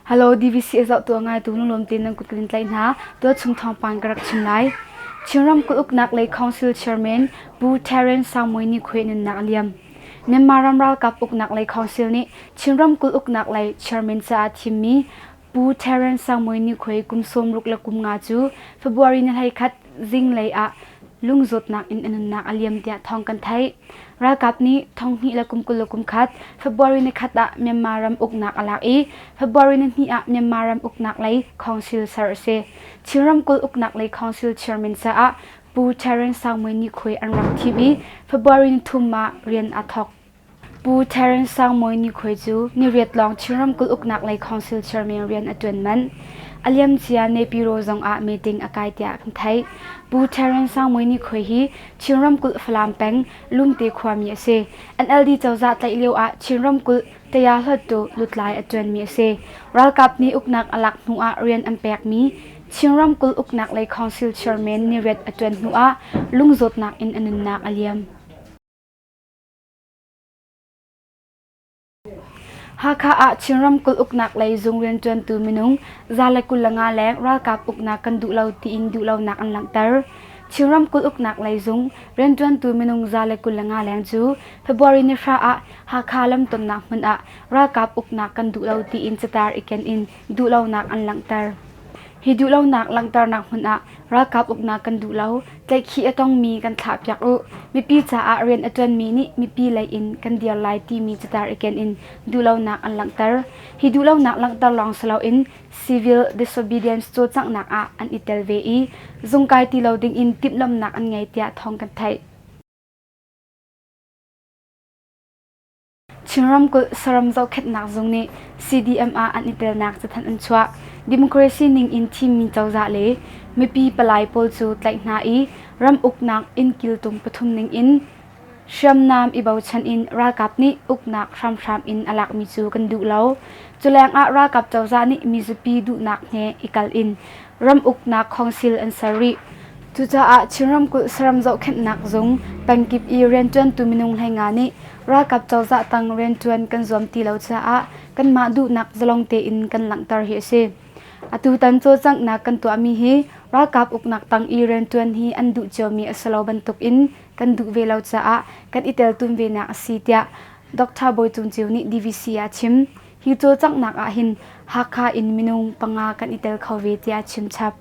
Hello DVC a zohtu a ngaitu lunglawm tein nan kut kan in tlaih hna. Tualchung thawngpang ka rak chim lai. Chinram kulh uknak lei Council Chairman Pu Terence Sangmui nih khuai nunnak a liam. Myanmar ram ralkap uknak lei Council nih Chinram kulh uknak lei Chairman caah thimmi Pu Terence Sangmui nih khuai kum 65 cu February ni 21 zinglei ah lungzawtnak in a nunnak a liam tiah thawng kan theih. Ralkap nih thonghnih le kum 21 February ni khat ah Myanmar ram uknak a lak i February ni hnih ah Myanmar ram uknak lei council ser a si. Chin ramkulh uknak lei council chairman caah Pu Terence Sangmui nih khuai an rak thim i February ni thum ah rian aa thawk. Pu Terence Sangmawi Nikhuai cu niriat lawng Chin ramkulh uknak lei council chairman rian a ṭuan manh. A liamcia Nepiro zong ah meeting a kai tiah kan theih. Pu Terence Sangmawi Nikhuai hi Chin ramkulh Falam peng Lungte khuami a si. NLD cozah tlaih lio ah Chin ramkulh Taya Hluttaw lutlai a ṭuanmi a si. Ralkap nih uknak a lak hnu ah rian an pekmi Chin ramkulh uknak lei council chairman niriat a ṭuan hnu ah lungzawtnak in a nunnak a liam. Hakha ah Chin ramkulh uknak lei zung rianṭuantu minung 125 leng ralkap uknak kan duh lo tiin duhlonak an langhter. Chin ramkulh uknak lei zung rianṭuantu minung 125 leng cu February ni hra ah Hakha lamtonnak hmun ah ralkap uknak kan duh lo tiin catar i ken in duhlonak an langhter. Hi duhlonak langhternak hmun ah ralkap uknak kan duh lo, tlaihkhih a tongmi kan thlahpiak u, mipi caah rian a ṭuanmi nih mipi lei in kan dir lai timi catar i ken in duhlonak an langhter. Hi duhlonak langhter lawng si loin civil disobedience cawlcanghnak ah an i tel ve i zungkai ti lo dingin timhlamhnak an ngei tiah thawng kan theih. Chin ramkulh saram zohkhenhnak zung nih CDM ah an i telnak cathanh an chuah. Democracy ning in thimmi cozah le mipi palai pawl cu tlaih hna i ram uknak inn kiltung pathum ning in hriamnam i bochan in ralkap nih uknak hramhram in a lakmi cu kan duh lo. Cu lengah ralkap cozah nih mizapi duhnak he i kal in ram uknak council an ser rih. Cucaah Chin ramkulh saram zohkhenhnak zung pengkip i rianṭuantu minung 15 nih ralkap cozah tang rianṭuan kan zuam ti lo caah kanmah duhnak zalong tein kan langhter hi a si. Atutan cawlcanghnak kan tuahmi hi ralkap uknak tang i rianṭuan hi an duh ciomi a si lo bantukin kan duh ve lo caah kan i teltum venak a si tiah Dr. Bawi Cung Ceu nih DVC ah a chim. Hi cawlcanghnak ah hin Hakha in minung panga kan i tel kho ve tiah a chim chap.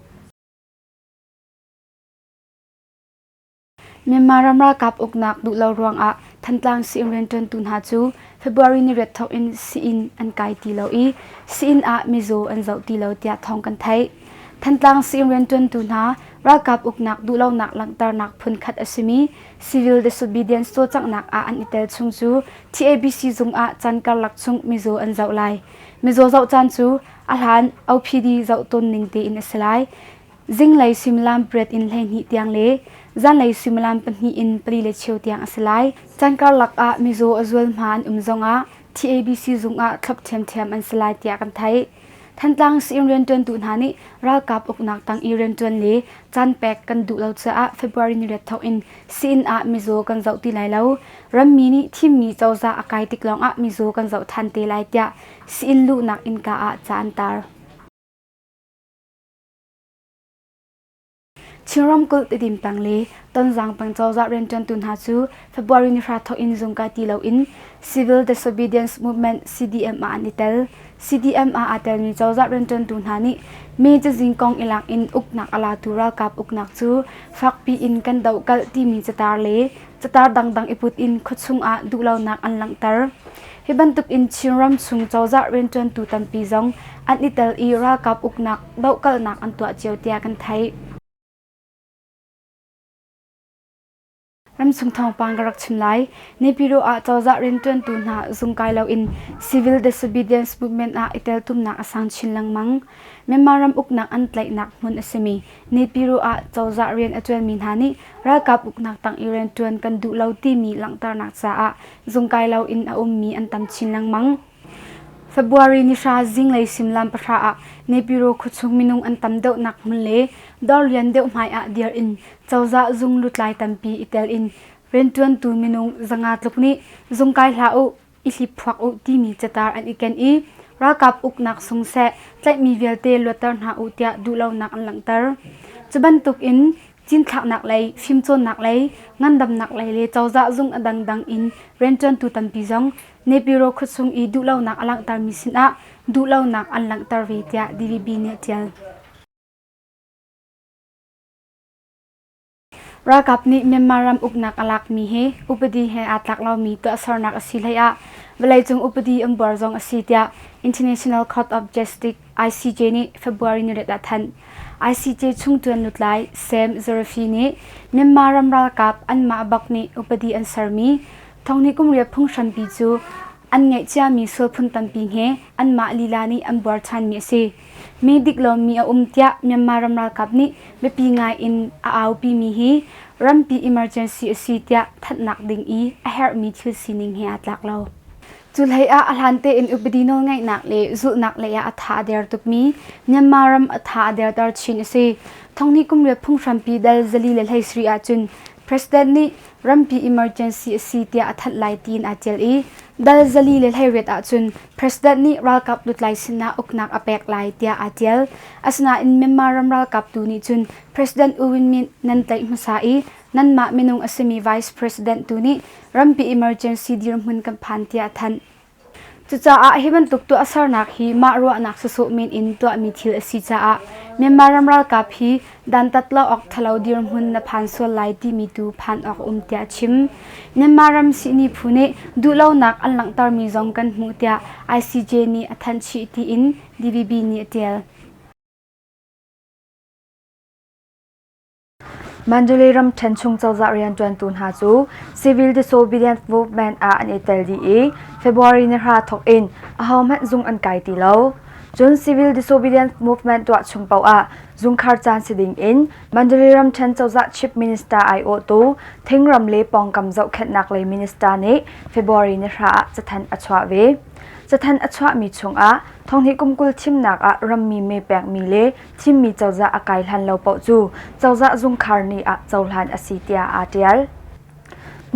Myanmar ram ralkap uknak duh lo ruangah Thantlang sii-inn rianṭuantu hna cu February ni riat thawk in sii-inn an kai ti lo i sii-inn ah mizaw an zoh ti lo tiah thawng kan theih. Thantlang sii-inn rianṭuantu hna ralkap uknak duhlonak langhternak phunkhat a simi civil disobedience cawlcanghnak ah an i tel chung cu TABC zung ah caan karlak chung mizaw an zoh lai. Mizaw zoh caan cu a hlan OPD zoh tawn ning tein a si lai. Zinglei suimilam pariat in 12 tiang le zanlei suimilam pahnih in pali le cheu tiang a si lai. Caan karlak ah mizaw a zualhma an um zongah TABC zung ah thlop ṭhiamṭhiam an si lai tiah kan theih. Thantlang sii-inn rianṭuantu hna nih ralkap uknak tang i rianṭuan le caan pek kan duh lo caah February ni riat thawk in sii-inn ah mizaw kan zoh ti lai lo. Rammi nih thimmi cozah a kai tik lawngah mizaw kan zoh ṭhan te lai tiah sii-inn luhnak innka ah ca an tar. Chin ramkulh Tedim peng le Tonzang peng cozah rianṭuantu hna cu February ni hra thawk in zung kai ti loin Civil Disobedience Movement CDM ah an i tel. CDM ah aa telmi cozah rianṭuantu hna nih mee cazin kong i lak in uknak a latu ralkap uknak cu fakpi in kan dohkalh timi catar le catar dangdang i put in khuachung ah duhlonak an langhter. Hi bantuk in Chinram chung cozah rianṭuantu tampi zong an i tel i ralkap uknak dohkalhnak an tuah cio tiah kan theih. Ramchung thawngpang ka rak chim lai. Naypyidaw ah cozah rianṭuantu hna zungkai loin civil disobedience movement ah i teltumnak a sang chin lengmang. Myanmar ram uknak an tlaihnak hmun a simi Naypyidaw ah cozah rian a ṭuanmi hna nih ralkap uknak tang i rianṭuan kan duh lo timi langhternak caah zungkai loin a ummi an tam chin lengmang. February ni hra zinglei suimilam pahra ah Naypyidaw khuachung minung an tam deuhnak hmun le dawr lian deuh hmai ah dir in cozah zung lutlai tampi i tel in rianṭuantu minung 500 tluk nih zungkai hlah u, i hliphuak u timi catar an i ken i Ralkap uknak sung seh, tlaihmi vialte luatter hna u tiah duhlonak an langhter. Cu bantuk in cinthlaknak lei, fimcawnnak lei, ngandamnak lei le cozah zung a dangdang in rianṭuantu tampi zong Naypyidaw khuachung i duhlonak a langhtermi sinah duhlonak an langhter ve tiah DVB nih a ṭial. Ralkap nih Myanmar ram uknak a lakmi hi upadi he aa tlak lomi tuahsernak a si hleiah vawleicung upadi an buar zong a si tiah International Court of Justice ICJ nih February niriat ah thanh. ICJ chungṭuan lutlai Sam Zarifi nih Myanmar ram ralkap anmah bak nih upadi an sermi thonghnih kum riat phunghrampi cu an ngeih ciami sual phun tampi he anmah lila nih an buar ṭhanmi a si. Mi dik lomi a um tiah Myanmar ram ralkap nih biapi ngai in a aupimi hi rampi emergency a si tiah thanhnak ding i a herhmi thil sining he aa tlak lo. Cu hlei ah a hlan tein upadi nawlngeihnak le zulhnak lei ah a tha a der tukmi Myanmar ram a tha a derter chin a si. Thonghnih kum riat phunghrampi dal 4 le ahcun President nih rampi emergency a si tiah a thanh lai tiin aa ṭial i dal 4 le ahcun President nih ralkap lutlai sinah uknak a pek lai tiah aa ṭial. Asinain Myanmar ram ralkap tu nih cun President U Win Myint nan tlaih hmasa i nanmah minung a simi Vice President tu nih rampi emergency dirhmun kan phan tiah a thanh. Cucaah hi bantuk tuahsernak hi mah ruahnak sawsawh men in tuahmi thil a si caah Myanmar ram ralkap hi dantat lo awk ṭhalo dirhmun na phan sual lai timi tu phan awk a um tiah a chim. Myanmar ram sihni phu nih duhlonak an langhtermi zong kan hmuh tiah ICJ nih a thanh chih tiin DVB nih a ṭial. Mandalay ramṭhen chung cozah rianṭuantu hna cu Civil Disobedience Movement ah an i tel dih i February nihra thawk in ahohmanh zung an kai ti lo. Cun Civil Disobedience Movement tuah chung paoh ah zungkhar caan si ding in Mandalay ramṭhen cozah Chief Minister aiawhtu Thingram le pawngkam zohkhenhnak lei minister nih February nihra ah cathanh a chuah ve. Cathanh a chuahmi chungah thonghnih kum 20 thimnak ah rammi me pekmi le thimmi cozah a kai hlan lo paoh cu cozah zungkhar ni ah cohlan a si tiah aa ṭial.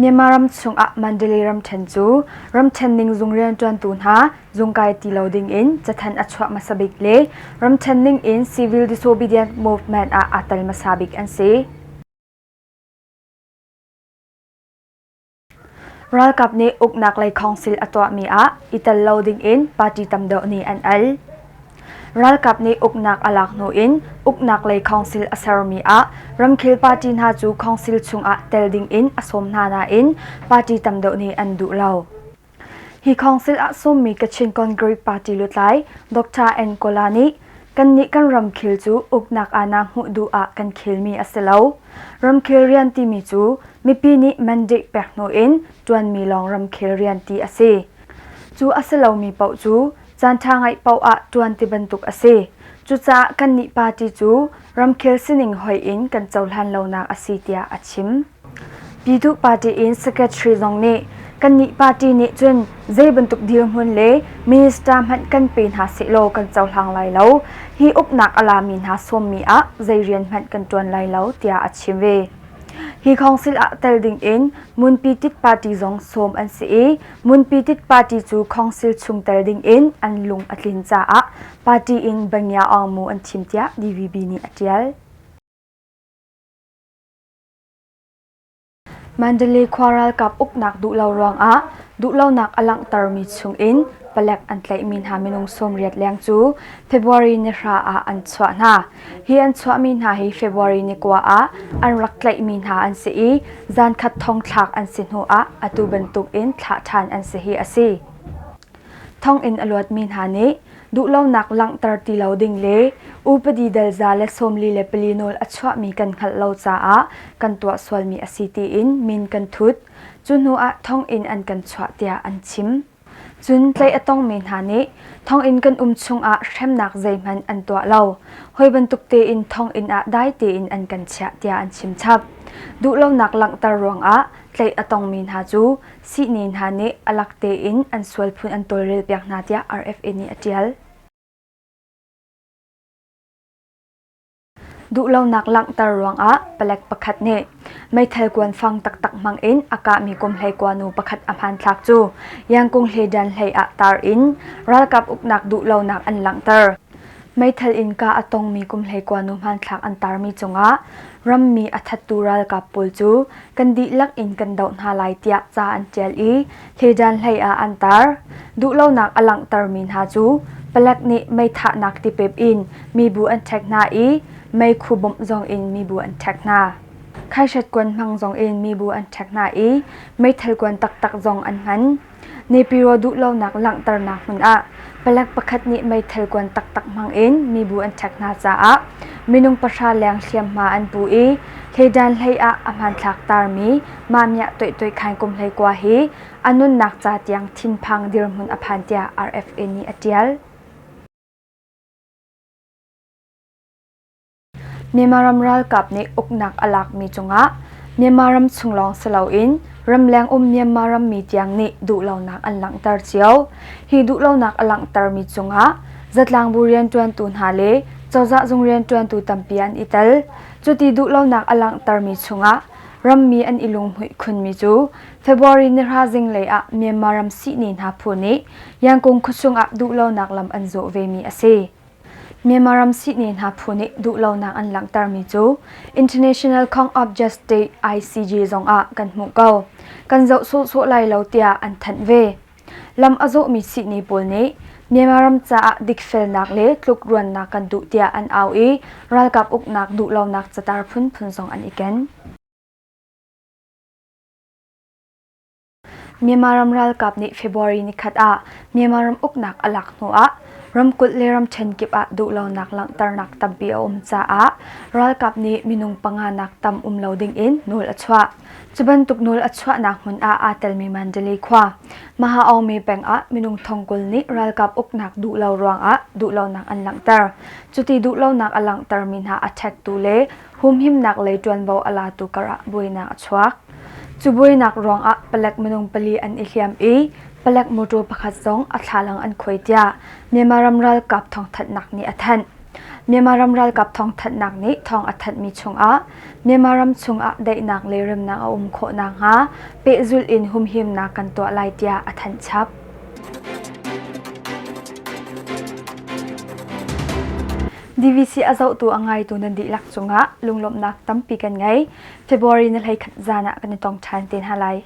Myanmar ram chungah Mandalay ramṭhen cu ramṭhen ning zung rianṭuantu hna zungkai ti lo dingin cathanh a chuah hmasa bik le ramṭhen ning in civil disobedience movement ah aa tel hmasa bik an si. Ralkap nih uknak lei council a tuahmi ah i tel lo dingin party tam deuh nih an al. Ralkap nih uknak a lak hnu in uknak lei council a sermi ah ramkhel party hna cu council chungah tel dingin a sawm hna nain party tam deuh nih an duh lo. Hi council ah sawmmi Kachin Congress Party lutlai Dr. N. Kola nih kannih kan ramkhel cu uknak aana hmuh duh ah kan khelmi a si lo. Ramkhel rian timi cu mipi nih mandate pek hnu in ṭuanmi lawng ramkhel rian ti a si. Cu a si lomi paoh cu caanṭha ngeih paoh ah ṭuan ti bantuk a si. Cucaah kannih party cu ramkhel sining hoih in kan cohlan lonak a si tiah a chim. Pyituh party in secretary zong nih kannih party nih cun zei bantuk dirhmun le minister hmanh kan pe hna sehlaw kan cohlang lai lo. Hi uknak a lami hna sawmmi ah zei rian hmanh kan ṭuan lai lo tiah a chim ve. Hi council ah tel ding in Munpi Tit party zong sawm an si i Munpi Tit party cu council chung tel ding in an lung a tlin caah party in Bangya Aung Mu an thim tiah DVB nih a ṭial. Mandalay khua ralkap uknak duh lo ruangah duhlonak a langhtermi chungin palek an tlaihmi hna minung 80 leng cu February ni hra ah an chuah hna. Hi an chuahmi hna hi February ni kua ah an rak tlaihmi hna an si i zankhat thongthlak an si hnu ah atu bantuk in thlah ṭhan an si hi a si. Thonginn a luatmi hna nih duhlonak langhter ti lo ding le upadi dal 144 nawl a chuahmi kan hngalh lo caah kan tuah sualmi a si tiin min kan thut. Cu hnu ah thonginn an kan chuah tiah an chim. Cun tlaih a tongmi hna nih thonginn kan um chungah hremnak zeihmanh an tuah lo. Hawi bantuk tein thonginn ah dai tein an kan chiah tiah an chim chap. Duhlonak langhter ruangah tlaih a tongmi hna cu sihni hna nih a lak tein an sual phun an tawlrelpiak hna tiah RFA nih a ṭial. Duhlonak langhter ruangah palek pakhat nih meithal kuan fang taktak hmang in a kahmi kum 11 nu pakhat a hmanthlak cu Yangkung hledan hlei ah tar in ralkap uknak duhlonak an langhter. Meithal in kah a tongmi kum 11 nu hmanthlak an tarmi cungah rammi a thattu ralkap pawl cu kan dihlak in kan doh hna lai tiah ca an ṭial i hledan hlei ah an tar. Duhlonak a langhtermi hna cu palek nih meithahnak tipep in mibu an ṭhek hna i meikhu bawmh zong in mibu an ṭhek hna. Khaihret kuan hmang zong in mibu an ṭhek hna i meithal kuan taktak zong an hman. Nepiro duhlonak langhternak hmun ah palek pakhat nih meithal kuan taktak hmang in mibu an ṭhek hna caah minung pahra leng hliamhma an pu i hleidan hlei ah a hmanthlak tarmi Mah Miah Tuih Tuih Khain kum 19 hi a nunnak ca tiang thinphang dirhmun a phan tiah RFA nih a ṭial. Myanmar ram ralkap nih uknak a lakmi cungah Myanmar ram chung lawng si loin ramleng um Myanmar rammi tiang nih duhlonak an langhter cio. Hi duhlonak a langhtermi cungah zatlangbu rianṭuantu hna le cozah zung rianṭuantu tampi an i tel. Cuti duhlonak a langhtermi chungah rammi an i lunghmuih khunmi cu February nihra zinglei ah Myanmar ram sihni hna phu nih Yangon khuachung ah duhlonak lam an zawh vemi a si. Myanmar ram sihni hna phu nih duhlonak an langhtermi cu International Court of Justice ICJ zongah kan hmuh ko. Kan zoh sawhsawh lai lo tiah an thanh ve. Lam a zawhmi sihni pawl nih Myanmar ram caah dikfelnak le tlukruannak kan duh tiah an au i ralkap uknak duhlonak catar phunphun zong an i ken. Myanmar ram ralkap nih February nikhat ah Myanmar ram uknak a lak hnuah ramkulh le ramṭhen kip ah duhlonak langhternak tampi a um caah ralkap nih minung panga nak tam um lo dingin nawl a chuah. Cu bantuk nawl a chuahnak hmun ah aa telmi Mandalay khua, Maha-aungme peng ah minung thongkul nih ralkap uknak duhlo ruangah duhlonak an langhter. Cuti duhlonak a langhtermi hna a ṭhektu le humhimnak lei ṭuanvo a latu karah buainak a chuak. Cu buainak ruangah palek minung pali an i hliam i palek mawṭaw pakhat zong a thlalang an khuai tiah Myanmar ram ralkap thawngthanhnak nih a thanh. Myanmar ram ralkap thawngthanhnak nih thawng a thanhmi chungah Myanmar ram chungah daihnak le remnak a um khawh nakhnga pehzulh in humhimnak kan tuah lai tiah a thanh chap. DVC a zohtu a ngaitu nan dihlak cungah lunglawmhnak tampi kan ngei. February ni 11 zan ah kan i tong ṭhan te hna lai.